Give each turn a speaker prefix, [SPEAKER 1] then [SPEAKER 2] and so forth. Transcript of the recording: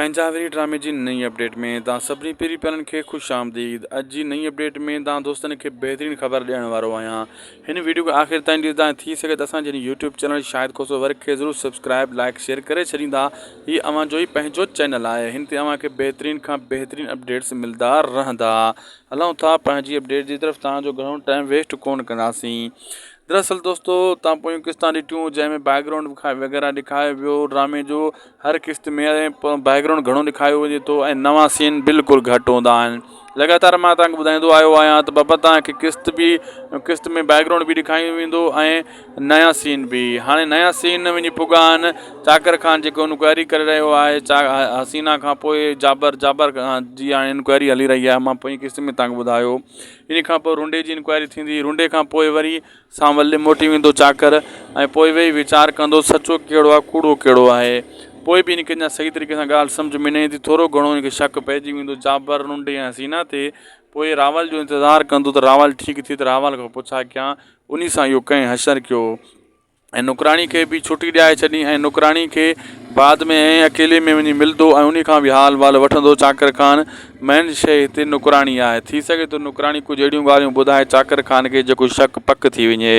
[SPEAKER 1] پنهنجا وري ڊرامي جي نئين اپڊيٽ ۾ توهان سڀني پري پيارن کي خوش آمديد اڄ جي نئين اپڊيٽ ۾ توهان دوستن کي بهترين خبر ڏيڻ وارو آهيان هن ويڊيو کي آخر تائين ڏسندا ۽ ٿي سگهي ته اسان جي YouTube channel Shahid Khoso work کي ضرور سبسڪرائب لائڪ شيئر ڪري ڇڏيندا هي اوهان جو ئي پنهنجو چينل آهي هن تي اوهان کي بهترين کان بهترين اپڊيٽس ملدا رهندا هلون ٿا پنهنجي اپڊيٽ جي طرف توهان جو گهڻو ٽائيم ويسٽ ڪون ڪنداسين دراصل دوستو توهان پويون قسطان ڏٺيون جنهن ۾ بيڪ گرائونڊ وغيره ڏيکاريو ويو ڊرامي جو هر قسط ۾ بيڪ گرائونڊ گهڻو ڏيکاريو وڃي ٿو ۽ نوان سين بلڪل گهٽ هوندا آهن لڳاتار مان توهان کي ٻڌائيندو آيو آهيان ته بابا توهان کي قسط به قسط ۾ بيڪ گرائونڊ به ڏيکاريو ويندو ۽ نيا سين به هاڻي نيا سين وڃي پڳا آهن چاڪر خان جيڪو انڪوائري ڪري رهيو آهي چا حسينا کان پوء جابر جابر جي هاڻي انڪوائري هلي رهي آهي مان پوئين قسط ۾ توهان کي ٻڌايو ان کان پوء رنڊي جي انڪوائري ٿيندي رنڊي کان پوء وري سانول ڏي موٽي ويندو چاڪر ۽ پوء ويهي ويچار ڪندو سچو ڪهڙو آهي ڪوڙو ڪهڙو آهي. پوء به هن کي اڃا صحيح طريقي سان ڳالهه سمجهه ۾ نه ايندي ٿورو گهڻو هن کي شڪ پئجي ويندو جابر رنڊي ۽ حسينا تي پوء راول جو انتظار ڪندو ته راول ٺيڪ ٿئي ته راول کان پڇا ڪيان انهي سان اهو ڪنهن حشر ڪيو. ۽ نوڪراڻي کي به ڇٽي ڏياري ڇڏي ۽ نوڪراڻي کي بعد ۾ ائين اڪيلي ۾ وڃي ملندو ۽ انهي کان به حال وال وٺندو چاڪر خان مين شيء هتي نوڪراڻي آهي ٿي سگهي ٿو نوڪراڻي ڪجهه اهڙيون ڳالهيون ٻڌائي چاڪر خان کي جيڪو شڪ پڪ ٿي وڃي.